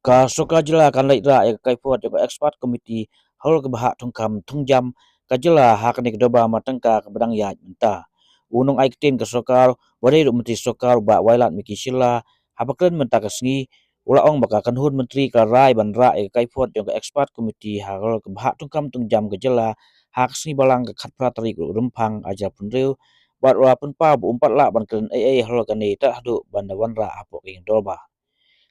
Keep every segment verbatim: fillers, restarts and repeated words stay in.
Ka sorkar jylla kan leit rah ïa ka kaiphod jong ka expert committee halor ka bhah thungkam thungjam ka jylla ha kane ka dorbar martyngka kaba dang ïaid mynta. U nongai ktien ka sorkar, uba dei ruh u Myntri Sorkar, u Bah Wailadmiki Shylla, haba kren mynta ka sngi, u la ong ba ka kynhun myntri ka la rai ban rah ïa ka kaiphod jong ka expert committee halor ka bhah thungkam thungjam ka jylla ha ka sngi Balang ka khatphra tarik u Rymphang arhajar arphew hynriew, bad u la pynpaw ba um pat lah ban kren ei ei halor kane tad haduh ban da wanrah hapoh ka ïing dorbar.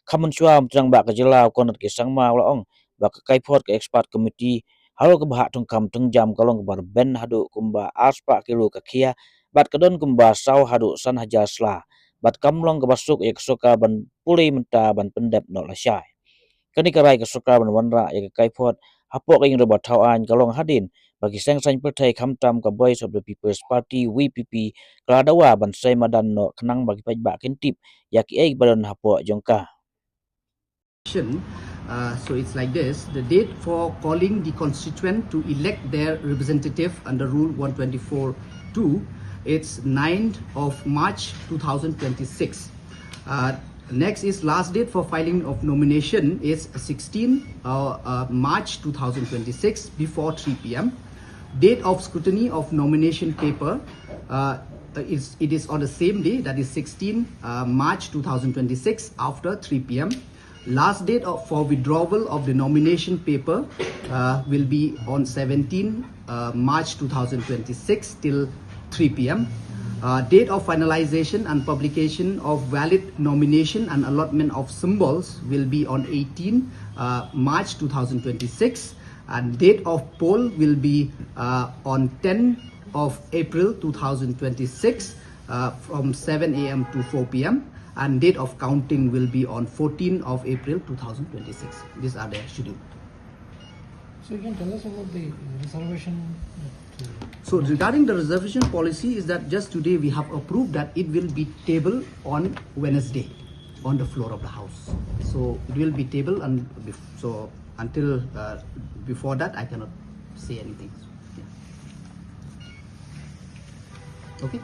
Kham mynshuwa, u Myntri Rangbah ka jylla, u Conrad K Sangma, u la ong ba ka kaiphod ka expert committee halor ka bhah thungkam thungjam ka long kaba rben haduh kumba ar spah kilo ka khia, bad ka don kumba saw haduh san hajar sla, bad kam long kaba suk ïa ka sorkar ban pule mynta ban pyndep noh lashai. Kane ka rai ka sorkar ban wanrah ïa ka kaiphod hapoh ka ïing dorbar thaw aiñ ka long hadien ba ki seng saiñ pyrthei, khamtam ka Voice of the People's Party, V P P, ka la dawa ban sei madan noh khnang ba ki paidbah kin tip ïa kiei kiba don hapoh jong ka. Uh, so it's like this. The date for calling the constituent to elect their representative under Rule one twenty-four two, it's ninth of March two thousand twenty-six. Uh, next is last date for filing of nomination is sixteen, uh, uh, March two thousand twenty-six before three p.m. Date of scrutiny of nomination paper, uh, is, it is on the same day, that is sixteen, uh, March two thousand twenty-six, after three p.m. Last date of, for withdrawal of the nomination paper, uh, will be on seventeen, uh, March two thousand twenty-six till three p.m. Uh, date of finalization and publication of valid nomination and allotment of symbols will be on eighteen, uh, March two thousand twenty-six, and date of poll will be, uh, on ten of April two thousand twenty-six, uh, from seven a.m. to four p.m., and date of counting will be on fourteen of April two thousand twenty-six. These are the schedule. So you can tell us about the reservation that, uh, So regarding the reservation policy, is that just today we have approved that it will be tabled on Wednesday on the floor of the House. So it will be tabled, and bef-, so until, uh, before that, I cannot say anything. Yeah. Okay.